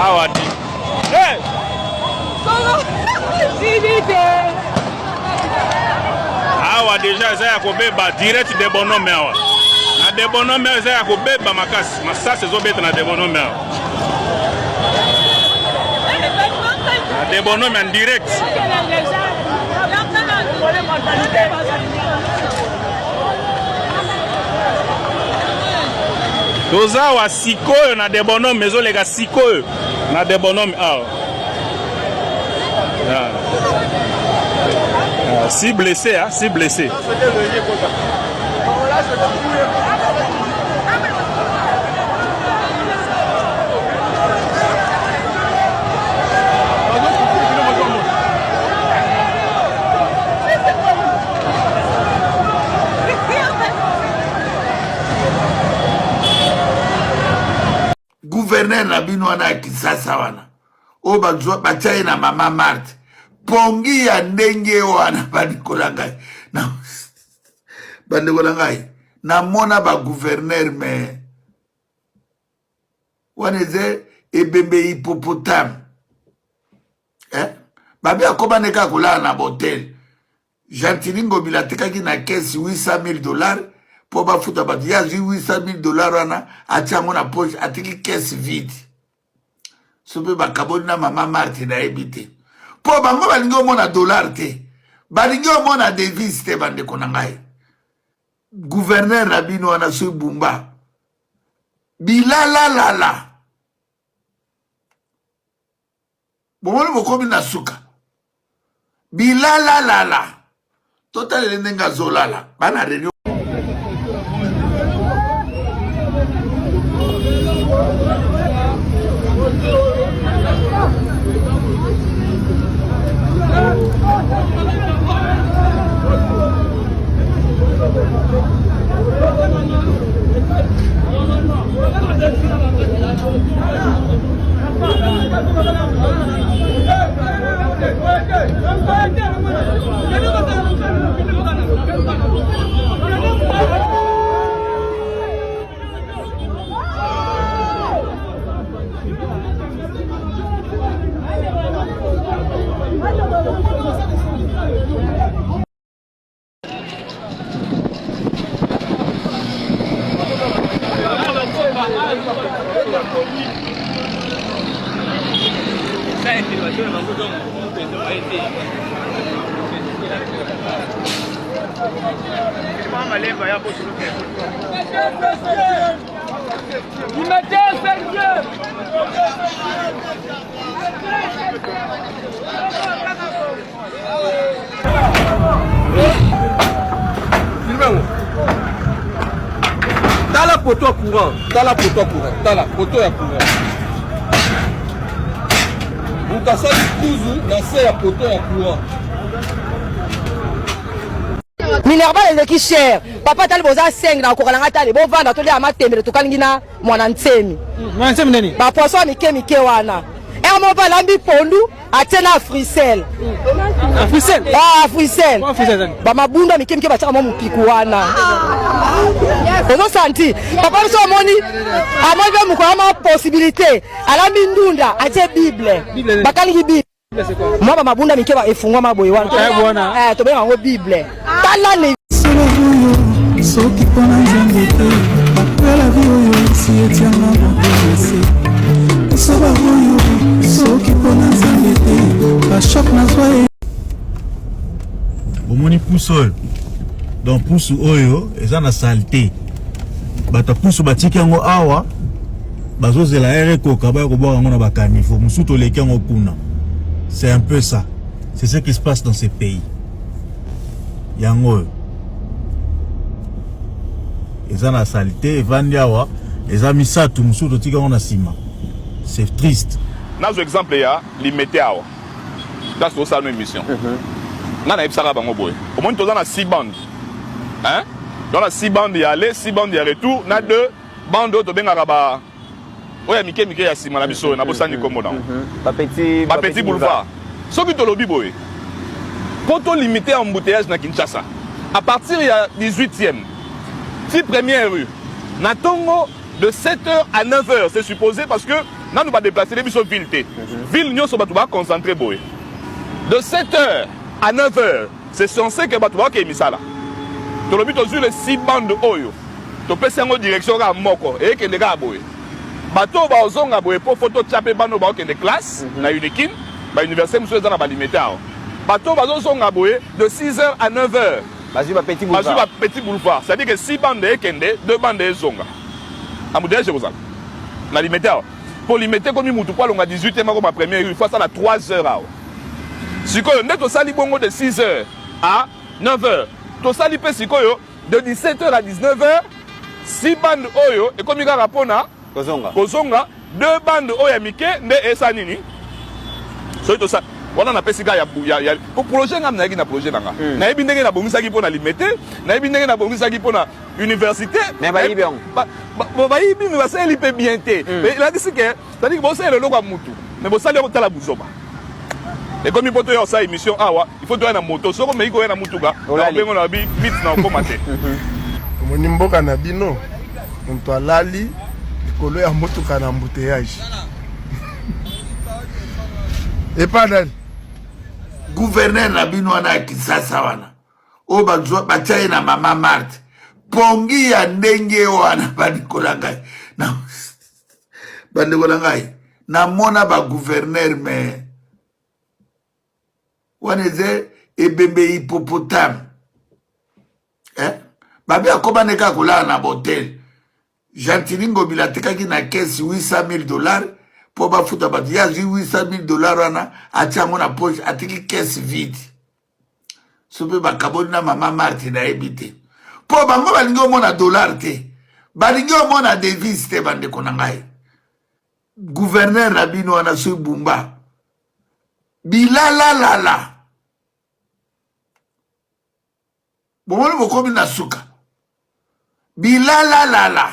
Awa te. Hey! Awa deja eza ya kobeba direct de bonhomme awa. Na de bonhomme eza ya kobeba makasi. Masasi ezobeta na de bonhomme awa. Na de bonhomme en direct. Toza awa sikoyo na de bonhomme ezoleka sikoyo na de bonhomme awa. Ah. Ah, si blessé, hein, si blessé. Gouverneur na bino wana ya Kinshasa wana oyo bazwa batia ye na mama Marthe pongi ya ndenge wana bandeko na ngai na bandeko na ngai namona ba gouverneur me wana eza ebembe hippopotame eh? Babi akoma ne kaka kolala na botel Gentiny Ngobila atekaki na caisse 800 000 dollars mpo bafuta bato. Ye azwi 800 000 dollars wana atia yango na poche, atiki caisse vide. So mpe bakaboli na mama Marthe nayebi te. Mpo bango balingi omona dollar te, balingi omona devise te, bandeko na ngai. Gouverneur na bino wana soki Bumba bilalalala Bomoni bokomi na suka. Bilalalala. Totalele ndenge azolala. Bana reunion. Tala poto ya courant, tala poto ya courant, tala poto ya courant. Moto asali kuzu na se ya poto ya courant. Minerval eleki cher. Papa tali boza 5 na kokoka na nga tali bovanda tolia matembele tokalingi na mwana nsemi. Mwana nsemi nani? Ba poisson mike mike wana. Ere moko alambi pondu atie na africel. Africel? Ah, africel. Ba mabunda mike mike batiaka mwa mopiku wana. Ozo santi? Papa biso amoni amoni mpe mokolo ama possibilité alambi ndunda atie bible. Bakalingi bible. Mwa ba mabunda mike ba efungwama boye wana. Eh, tobenga yango bible. Tala ne solo oyo soki mpo na nzambe te bakwela vi oyo esi etianga moto na se esoba oyo soki mpo na nzambe te bashok nazwa ye Bomoni pusu oyo donc pusu oyo eza na salite bato ya pusu batiki yango awa bazozela ere ekoka baya kobwaka yango na bakanivo mosusu toleki yango kuna c'est un peu ça c'est ce qui se passe dans ce pays yango oyo eza na salite evandi awa eza misato mosusu totika yango na nsima c'est triste Nazwa exemple ya Limete awa place tosala no émission nga nayebisaka bango boye omoni toza na six bande hein toza na six bande ya aller six bande ya retour na deux bande oyo tobengaka ba oyo ya mike mike ya nsima na biso oyo nabosani nkombo nango ba petit boulevard soki tolobi boye mpo tolimite embouteillage na Kinshasa à partir ya 18e ti première rue na ntongo de 7h à 9h c'est supposé parce que Nanu ba deplacer biso ville te. Ville nionso batu ba concentrer boye. De 7 heures à 9 heures, c'est censé que batu bakokende misala. Tolobi tozwi le 6 bandes oyo. Topesi yango direction kaka moko, ekende kaka boye. Bato oyo bakozonga boye po faut totia pe bana oyo bakokende classe na Unikin, ba université mosusu eza na ba Limete awa. Bato oyo bazozonga boye de 6 heures à 9 heures. Bazwi ba petit boulevard. Bazwi ba petit boulevard. C'est-à-dire que 6 bandes ekende, 2 bandes ezonga. Embouteillage ekozala na Limete awa. Po Limete ekomi mutu po alonga 18e akoma première rue, il faut asala 3 heures awa. Sikoyo nde tosali bongo de 6 heures à 9 heures. Tosali pe sikoyo de 17 heures à 19 heures, 6 bandes oyo ekomi kaka pona kozonga. Kozonga, 2 bandes oyo ya mike nde esala nini? Soki tosali wana napesi kaka ya, ya, ya po projet nga nayaki na projet na nga. Nayebi ndenge nabongisaki pona Limete, nayebi ndenge nabongisaki pona université. Mais bayibi yango. Bayibi mais basaleli pe bien te. Mais elakisi ke, c'est-à-dire que bosalela eloko ya mutu, mais bosali yango tala buzoba. Ekomi po toya kosala émission awa, il faut toya na moto. Soki omeki koya na mutuka, Olali. nakobengo na bi mit na okoma te. Omoni mboka na bino, moto alali likolo ya motuka na embouteillage. Epa nani? Gouverneur na bino wana ya Kinshasa wana oyo bazwa batia ye na mama Marthe pongi ya ndenge wana bandeko na ngai na bandeko na ngai namona ba gouverneur me wana eza ebembe hippopotame eh? Babi akoma nde kaka kolala na botel. Gentiny Ngobila atekaki na caisse 800 000 dollars mpo bafuta bato. Ye azwi 800 000 dollars wana atia yango na poche, atiki caisse vide. So mpe bakaboli na mama Marthe nayebi te. Mpo bango balingi omona dollar te, balingi omona devise te, bandeko na ngai. Gouverneur na bino wana soki Bumba bilalalala bomoni bokomi na suka bilalalala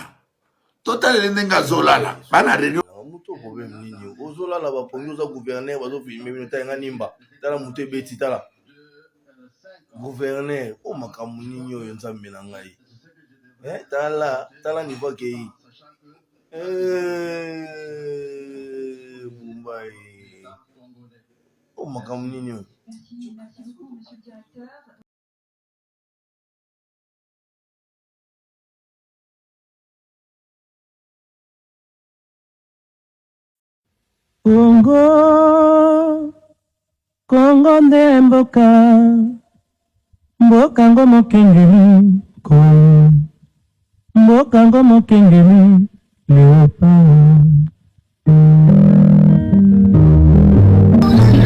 totalele ndenge azolala bana reunion moto problème nini ozolala bapongi oza gouverneur bazofilme bino tala nga nimba tala moto ebeti tala gouverneur o makambo nini oyo nzambe na ngai eh, tala tala niveau akei eh, bumba o makambo nini oyo. Congo, Congo nde mboka, mboka ngo mokengeli, Congo, mboka ngo mokengeli, Leopard.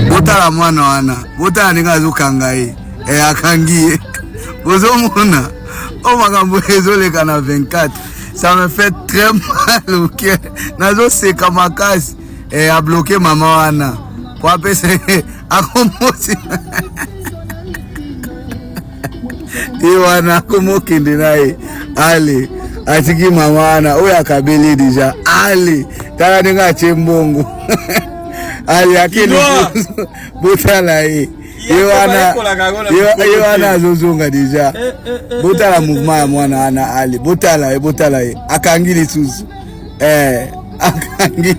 Botala mwana wana, botala ndenge azokanga ye, e akangi ye. Bozomona o makambo ezoleka na 24 ça me fait très mal au cœur. Nazoseka makasi e abloke mama wana po apesa ye akomosi ye wana akomokende na ye ale atiki mama wana oyo akabeli deja ale tala ndenge atie mbongo ale akende botala ye ye wana ye wana azozonga deja eh, eh, eh, botala mouvement ya mwana wana ale botala ye botala ye akangi lisusu eh, akangi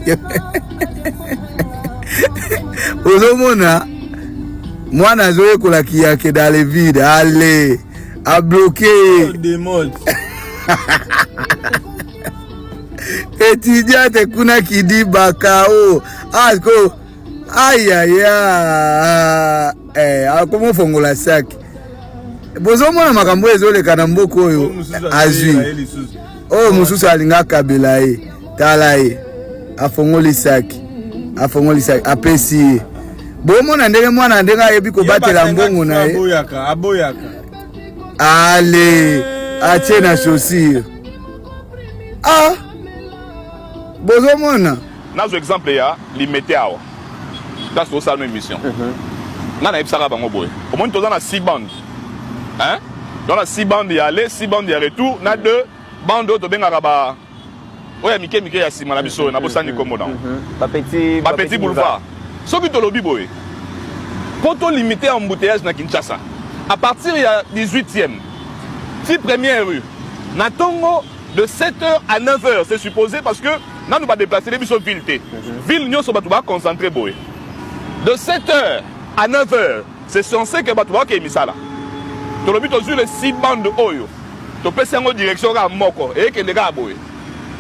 ozomona mwana azoyekola kiyake dans le vide ale abloke ye étudiante kuna kidi bakao ah, ko ayaya eh, akomofongola saki bozomona makambo oyo ezoleka na mboka oyo azwi oyo mosusu alingi akabela ye tala ye afongoli saki afongoli saki apesi ye bomona ndenge mwana ndenge ayebi kobatela mbongo na ye ale atie na chaussure ah bozomona Nazwa exemple ya Limete awa place tozosala no émission nga nayebisaka bango boye omoni toza na 6 bandes hein toza na 6 bandes ya aller 6 bandes ya retour na 2 bandes oyo tobengaka ba oyo ya mike mike ya nsima na biso oyo nabosani nkombo na yango ba petit boulevard soki tolobi boye mpo tolimite embouteillage na Kinshasa à partir ya 18e ti première rue na ntongo de 7h à 9h c'est supposé parce que. Nanu ba déplacer biso ville te. Ville nyonso bato ba concentrer boye. De 7 heures à 9 heures, c'est censé que bato bakokende misala. Tolobi tozwi le 6 bande oyo. Topesi yango direction kaka moko, eyekende kaka boye.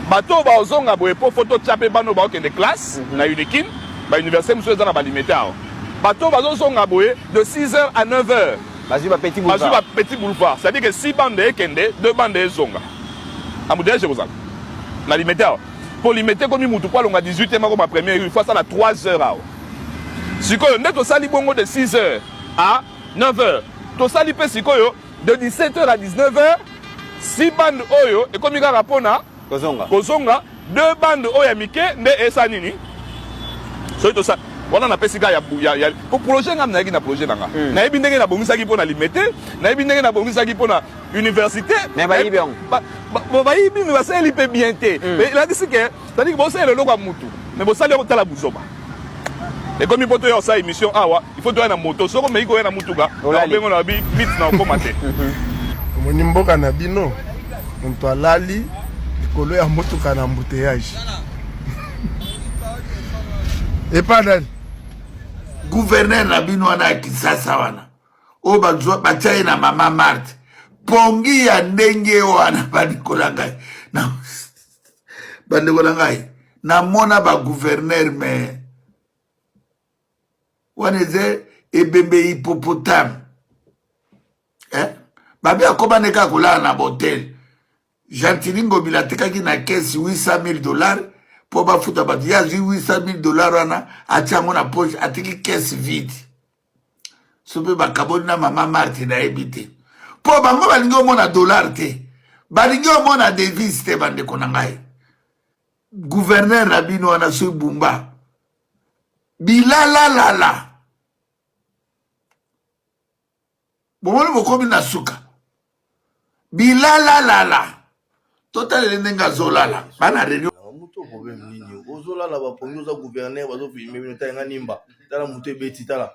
Bato oyo baozonga boye mpo fo totya mpe bana oyo baokende classe na Unikin, ba université mosusu eza na ba Limete awa. Bato oyo bazozonga boye de 6 heures à 9 heures. Bazwi ba petit boulevard. Bazwi ba petit boulevard. C'est-à-dire que 6 bandes ekende, 2 bandes ezonga. Embouteillage ekozala na Limete awa. Po Limete ekomi mutu po alonga 18e akoma première rue, il faut asala 3 heures awa. Sikoyo nde tosali bongo de 6 heures à 9 heures. Tosali pe sikoyo de 17 heures à 19 heures, 6 bandes oyo ekomi kaka pona kozonga. Kozonga deux bandes oyo ya mike nde esa nini? Soki tosa wana napesi kaka ya, ya, ya po projet nga nayaki na projet na nga. Nayebi ndenge nabongisaki mpo na Limete, nayebi ndenge nabongisaki mpo na université. Mais bayibi yango. Ba, bayibi mais basaleli mpe bien te. Mais elakisi ke c'est-à-dire que bosalela eloko ya mutu mais bosali yango tala buzoba. Ekomi mpo toya kosala émission awa, il faut toya na moto. Soki omeki koya na mutuka, nakobengo na babi vite na okoma te. Omoni mboka na bino, moto alali likolo ya motuka na embouteillage. Epa nani? Gouverneur na bino wana ya Kinshasa wana oyo bazwa batia ye na mama Marthe pongi ya ndenge wana bandeko na ngai na bandeko na ngai namona ba gouverneur me wana eza ebembe hippopotame eh? Babi akoma ne kaka kolala na botel. Gentiny Ngobila atekaki na caisse 800 000 dollars mpo bafuta bato. Ye azwi 800 000 dollars wana atia yango na poche, atiki caisse vide. So mpe bakaboli na mama Marthe nayebi te. Mpo bango balingi omona dollar te, balingi omona devise te. Bandeko na ngai, gouverneur na bino wana soki Bumba bilalalala bomoni bokomi na suka bilalalala totalele ndenge azolala bana reunion moto problème nini ozolala bapongi oza gouverneur bazofilme bino tala nga nimba tala moto ebeti tala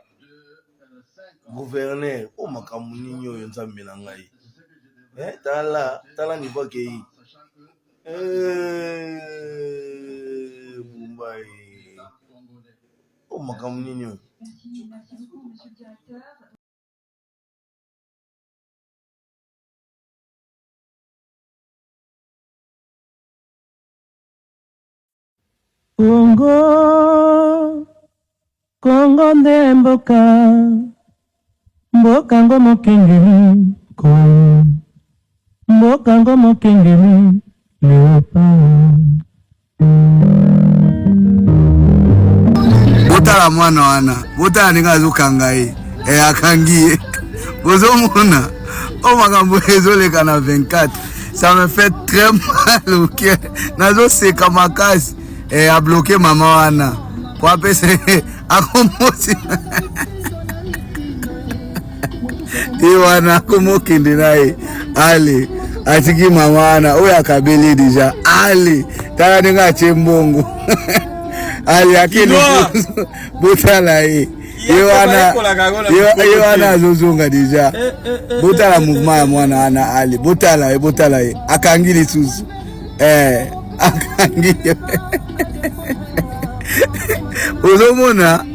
gouverneur o makambo nini oyo nzambe na ngai eh, tala tala niveau akei eh, bumba o makambo nini oyo. Congo, Congo nde mboka, mboka ngo mokengeli ko, mboka ngo mokengeli leopard. Botala mwana wana, botala ndenge azokanga ye, e akangi ye. Bozomona o makambo ezoleka na 24, ça me fait très mal au cœur. Nazoseka makasi e abloke mama wana po apesa akomosi ye wana akomokende na ye ale atiki mama wana oyo akabeli deja ale tala ndenge atie mbongo ale akende botala ye ye wana ye wana azozonga deja eh, eh, eh, botala mouvement ya mwana wana ale botala ye botala ye akangi lisusu eh, akangi ozomona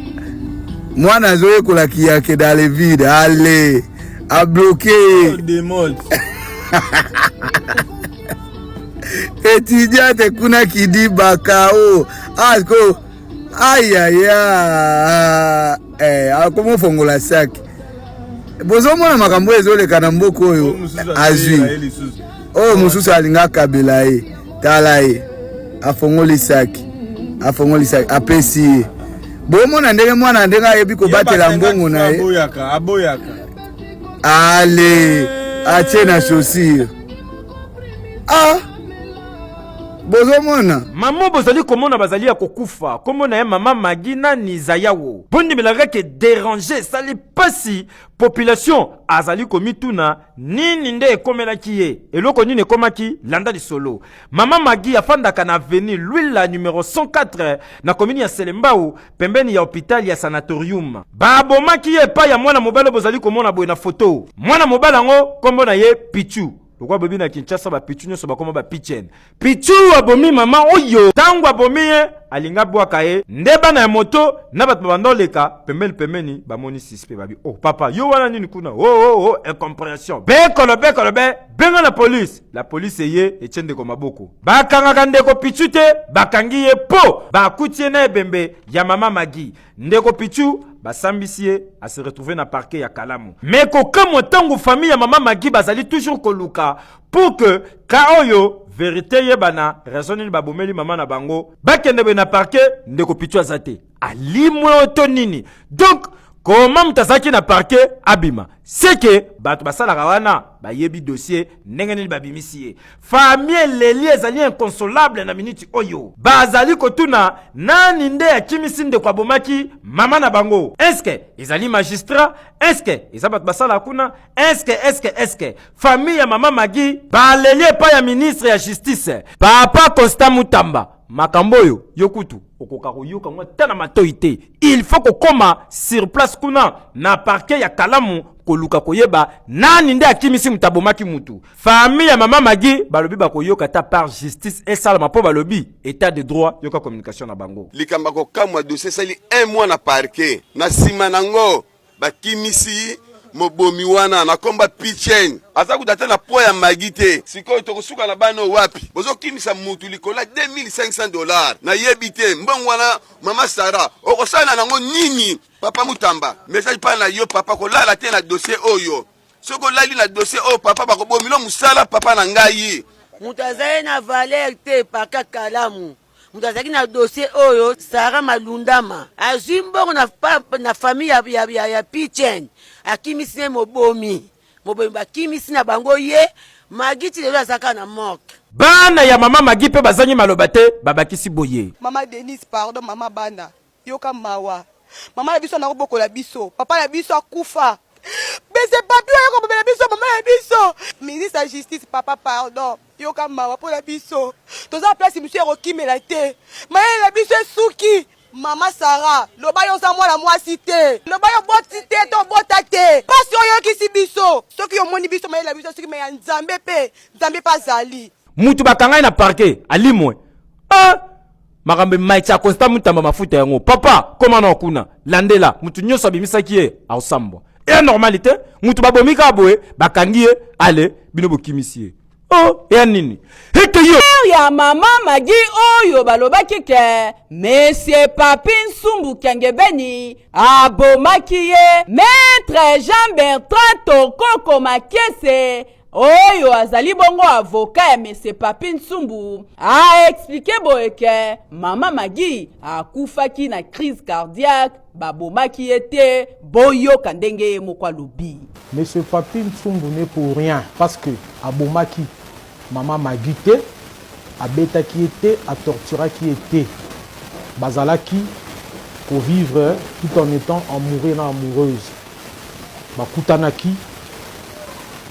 mwana azoyekola kiyake dans le vide ale abloke ye étudiante kuna kidi bakao ako ayaya eh, akomofongola saki bozomona makambo oyo ezoleka na mboka oyo azwi oyo mosusu alingi akabela ye tala ye afongoli saki afongoli saki apesi ye bomona ndenge mwana ndenge ayebi kobatela mbongo na ye ale atie na chaussure ah bozomona Mama bozali komona bazali ya kokufa kombo na ye mama Maggie nani Zayawo bondimelaka ke deranger esali pasi population azali komituna nini nde ekomelaki ye eloko nini ekomaki landa lisolo mama Maggie afandaka na avenue Luila numero 104 na commune ya Selembao pembeni ya hopital ya sanatorium babomaki ye epai ya mwana mobali oyo bozali komona boye na foto mwana mobali yango kombo na ye Pichu. Lokola boyebi na Kinshasa ba Pichu nyonso bakoma ba Pichen. Pichu abomi mama oyo. Tango abomi ye, alingi abwaka ye. Nde bana ya moto na bato babanda oleka pembeni pembeni bamoni suspect babi oh papa yo wana nini kuna oh oh oh incomprehension. Bekolo bekolo be benga na police. La police eye etie ndeko maboko. Bakangaka ndeko Pichu te, bakangi ye po bakuti ye na ebembe ya mama Maggie. Ndeko Pichu basambisi ye a se retrouver na parquet ya Kalamu. Mais kokamwa tango famille ya mama Maggie bazali toujours koluka pour que cas oyo verite eyebana, raison nini babomeli mama na bango, bakende boye na parquet ndeko Pichu aza te. Alimwe oyo to nini? Donc comment moto azalaki na parquet abima? C'est que bato basalaka wana bayebi dossier ndenge nini babimisi ye. Famille eleli ezali inconsolable na minute oyo. Bazali kotuna nani nde akimisi ndeko abomaki mama na bango. Est-ce que ezali magistrat? Est-ce que eza bato basalaka kuna? Est-ce que, est-ce que, est-ce que famille ya mama Maggie baleli epai ya ministre ya justice Papa Constant Mutamba. Makambo oyo yo kutu okoka koyoka ngo ata na matoi te. Il faut kokoma sur place kuna na parquet ya Kalamu koluka koyeba nani nde akimisi moto abomaki mutu. Famille ya mama Maggie balobi bakoyoka ata par justice esalama mpo balobi etat de droit yoka communication na bango. Likambo ya kokamwa dossier esali un mois na parquet na sima nango bakimisi mobomi wana na komba Pichen aza kuta ata na poids ya Maggie te. Sikoyo tokosuka na bana oyo wapi? Bozokimisa mutu likolo ya 2500 dollars nayebi te mbongo wana mama Sarah okosala nango nini? Papa Mutamba message pa na yo papa kolala te na dossier oyo. Soki olali na dossier oyo papa bakobomilo musala papa na ngai. Moto azali na valeur te paka kalamu moto azalaki na dossier oyo Sarah Malundama azwi mbongo na, na famille ya, ya, ya, ya Pichen akimisi ne mobomi mobomi bakimisi na bango ye Maggie ti lelo aza kaka na morgue. Bana ya mama Maggie mpe bazangi maloba te, babakisi boye. Mama Denise pardon mama bana yoka mawa mama na biso anakobokola biso papa na biso akufa bese papi oyo kobomela biso mama na biso ministre ya justice papa pardon yoka mawa mpo na biso toza na place mosusu ya kokimela te mayele na biso esuki mama sara loba yo oza mwana mwasi te loba yo oboti te to obota te mpasi oyo oyokisi biso soki omoni biso mayele na biso esuki me ya nzambe mpe nzambe mpe azali Mutu bakanga ye na parquet alimwe ah! Makambo emaitisa Constant Mutamba mafuta yango papa koma na kuna landela mutu nyonso abimisaki ye aosambwa eya normal te mutu babomi kaka boye bakangi ye ale bino bokimisi ye oh eya nini ete yo ya mama Magi oyo balobaki ke Monsieur Papi Nsumbu Kiangebeni abomaki ye Maître Jean Bertrand Tokoko Makiese oyo azali bongo avocat ya Monsieur Papi Nsumbu a expliquer boye ke mama Maggie akufaki na crise cardiaque babomaki ye te boyoka ndenge ye moko alobi. Monsieur Papi Nsumbu n'est pour rien parce que abomaki mama Maggie te, abetaki ye te, a torturaki ye te. Bazalaki ko vivre tout en etant amoureux na amoureuse. Bakutanaki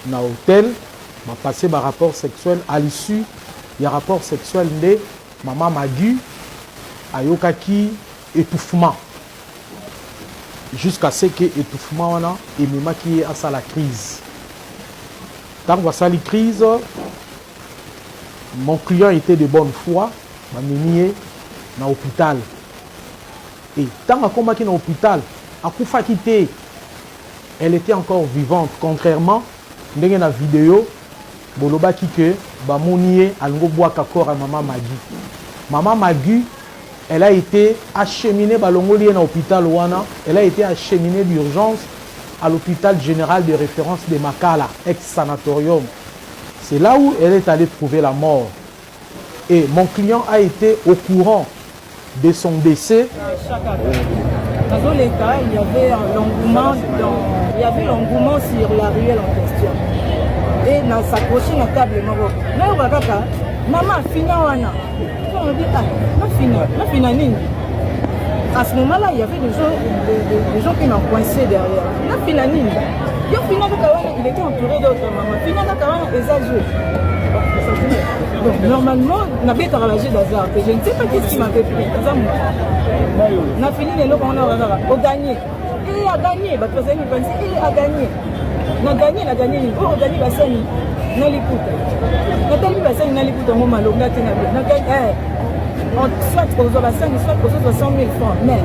na hotel, ba passer ba rapports sexuels, à l'issue ya rapport sexuel nde mama Maguy ayokaki etouffement jusqu'à ce que etouffement wana ememaki ye asala crise. Tango asali crise, mon client etait de bonne foi, bamemi ye na hopital. Et tango akomaki na hopital, akufaki te, elle etait encore vivante contrairement ndenge na video bolobaki que bamoni ye alingi obwaka corps ya mama Maguy. Mama Maguy elle a ete acheminee, balongoli ye na hopital wana, elle a ete acheminee d'urgence à l'hopital general de reference de Makala, ex-sanatorium. C'est là où elle est allée trouver la mort. Et mon client a été au courant de son décès. Nazoleka, il y avait l'engouement dans, il y avait l'engouement sur la ruelle en question. Et na s'accrocher na table moko. Nayoka kaka mama fina wana. On dit ah, na fina, na fina nini? À ce moment-là, il y avait des gens, des gens qui m'ont coincé derrière. Na fina nini? Yo fina kaka wana, il était entouré d'autres mamans. Fina kaka wana eza jeu. Donc normalement, nabetaka ba jeu d'hasard que je ne sais pas qu'est-ce qui m'avait pris. Eza moto. Na fini lelo bango na kaka o gagner. a gagné bato bazali mipanzi e a gagné na gagné na gagné nini oyo ogagné basani na liputa natali mpe basani na liputa yango malonga te na eh, soit kozwa basani soit kozozwa 100 000 francs mais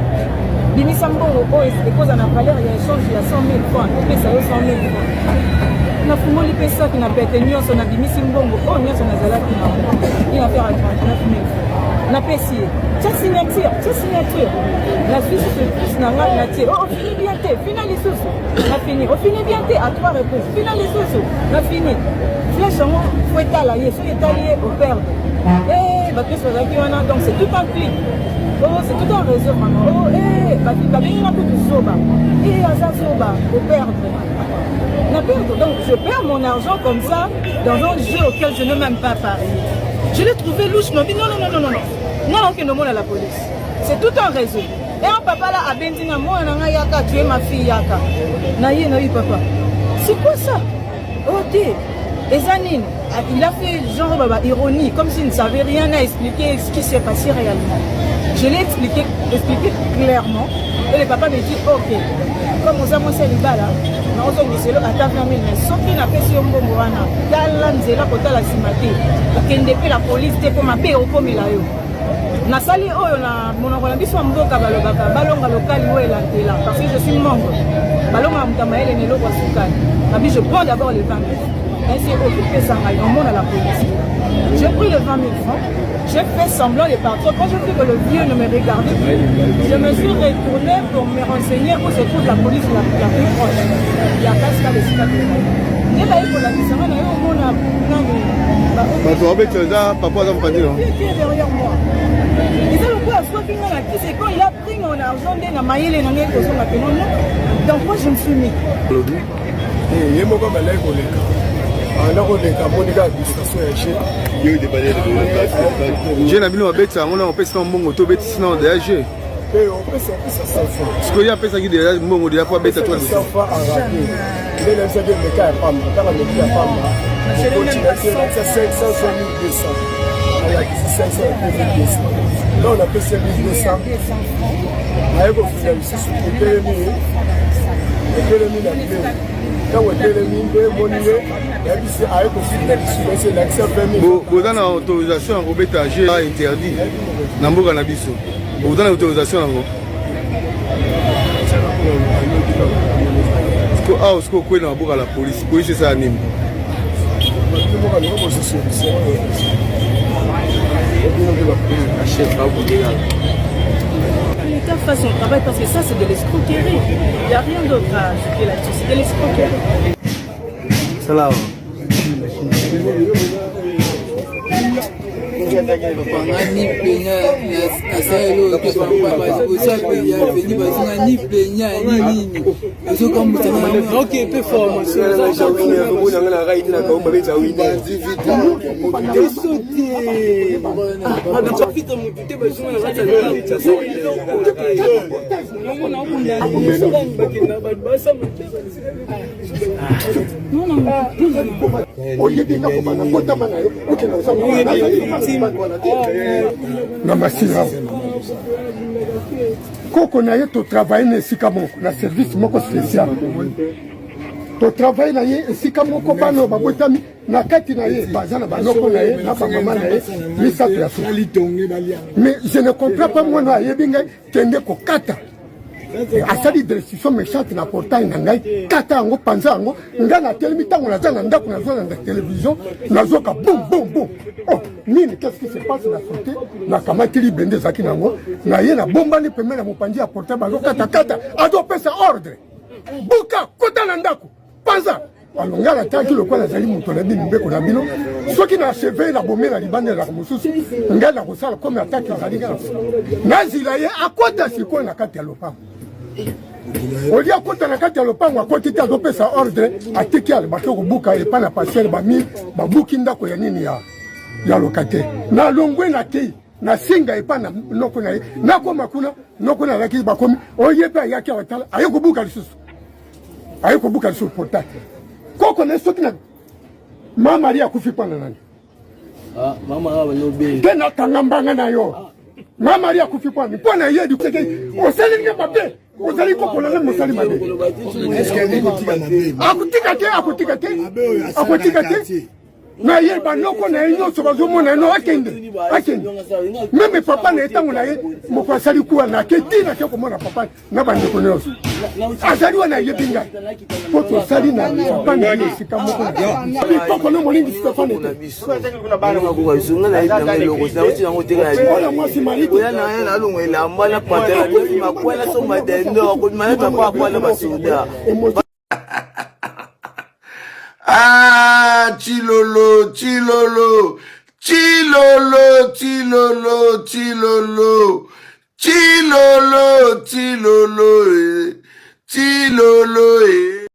bimisa mbongo oyo ekozala na valeur ya échange ya 100 000 francs topesa yo 100 000 francs nafungoli mpe saki na pete nyonso nabimisi mbongo oyo nyonso nazalaki nango une affaire ya 39 000 francs napesi ye tia signature tia signature nazwi susu plus na ngai natie oh, ofini bien te fina lisusu nafini ofini bien te à trois reprises fina lisusu nafini flèche yango fo etala ye soki etali ye operdre eh, bato nyonso bazalaki wana donc c'est tout un clip oh c'est tout un réseau vraiment oh eh, babengi nga kutu zoba eh, aza zoba operdre na perdre donc je perds mon argent comme ça dans un jeu auquel je n'ai même pas parié je l'ai trouvé louche non non non non non non non okende omona la police c'est tout un réseau et un papa là abendi nga mwana na nga yaka tu es ma fille yaka na ye na papa c'est quoi ça oh te eza nini ah, il a fait genre bah, bah, ironie comme s'il ne savait rien à expliquer ce qui s'est passé réellement je l'ai expliqué expliqué clairement et le papa me dit ok comme oza mwasi ya libala naozongiselo ata 20 000 mais soki napesi yo mbongo wana tala nzela kotala nsima te okende mpe la polise te mpo mabe okomela yo nasali oyo na monoko na biso ya mboka balobaka balonga lokali oyo elantela parce que je suis mongo balonga moto ya mayele na eloko ya sukali nabi je prends d'abord les 20 000 ainsi okopesa ngai omona la police j'ai pris le 20 000 francs j'ai fait semblant de partir quand je vu que le vieux ne me regardait plus je me suis retourné pour me renseigner où se trouve la police la, la plus proche ya kasika esika tozali nde baye kolakisa nga na yo omona nani bato babeti eza papa aza mopanzi no derrière moi eza lokola azwaki nga na kisi quand il a pris mon argent nde na mayele na ngai kozonga peno non dans quoi je me suis mis alobi ye moko abandaki koleka abanda koleka amoni kaka distraction ya jeu jeu na bino babetisa yango na opesi na mbongo to obetisi na deja jeu sikoyo ye apesaki deja mbongo deja po abeta to nde nayebisaki emeka ya pamba ntaka meki ya pamba okoti nayebisa 500 1200 alakisi 500 ya 2200 donc napesi ye 1200 naye kofunda lisusu etelemi etelemi na bleu ntango etelemi nde emoni ye nayebisi aye kofunda lisusu esi elakisa 20 000 boza na autorisation ya kobeta jeu interdit na mboka na biso oza na autorisation yango siko awa siko okwei na maboko ya la polisi polisi esala nini L'État fasse son travail parce que ça c'est de l'escroquerie. Il n'y a rien d'autre à ajouter là-dessus, c'est de l'escroquerie. Salam. Papa ni plaignant nasaleli oyo te oza veni bazonga ni plaignant ni nini ozokambusaoke mpe formationbiso te motu te bazonga na kati oyebi nga kobanda mbotama na yo okende ozana te na masina koko na ye totravaille na esika moko na service moko spécial totravaille na ye esika moko bana oyo babotami na kati na ye baza na banoko na ye na bamama na ye misato ya suka mais je ne comprends pas mwana ayebi ngai kende kokata asali destruction méchante na portail na ngai kata yango panza yango ngai natelemi ntango naza na ndako nazolanda télévision nazoka bum bum bum oh nini qu'est ce qui se passe na sote nakamati libende ezalaki na yango naye nabombani pembeni na mopanzi ya portail bazokatakata azopesa ordre buka kota na ndako panza Alors ngai natalaki lokola nazali moto nayebi mibeko na bino soki na acheve nabomi na libanda elaka mosusu ngai nakosala komi atake ezali ngai nazila ye akota sikoyo na kati ya lopango olie akota na kati ya lopango akoti te azopesa ordre atiki ale bake kobuka epai na pastere bami babuki ndako ya nini ya, ya locataire nalongwe nakei nasenga epai na noko na ye nakoma kuna noko na alaki bakomi oye mpe ayaki awa tala aye kobuka lisusu aye kobuka lisusu portail koko na ye soki na ma marie akufi mpo na nani ah, te nakanga mbanga na yo ah. Ma Marie akufi mpo ani mpo na ye seke osali nga mabe, ozali kopola nga mosali mabe. Akotika te, akotika te, akotika te. Na ye banoko na ye nyonso bazomona ye no akende, akende meme papa na ye. Ntango na ye moko asali kuwa na ake ti nake komona papa na bandeko nyonso azali wana, ayebi ngai mpo tosali na papa na ye esika moko. Bikoko na molingi Stefane te. Oyo mwasi Marie. Oya na ye nalongo elamba na pantalon makwala so madendo akobima na papa akwala basoda. Ah, Chilolo, Chilolo, Chilolo, Chilolo, Chilolo, Chilolo, Chilolo, eh, Chilolo, eh.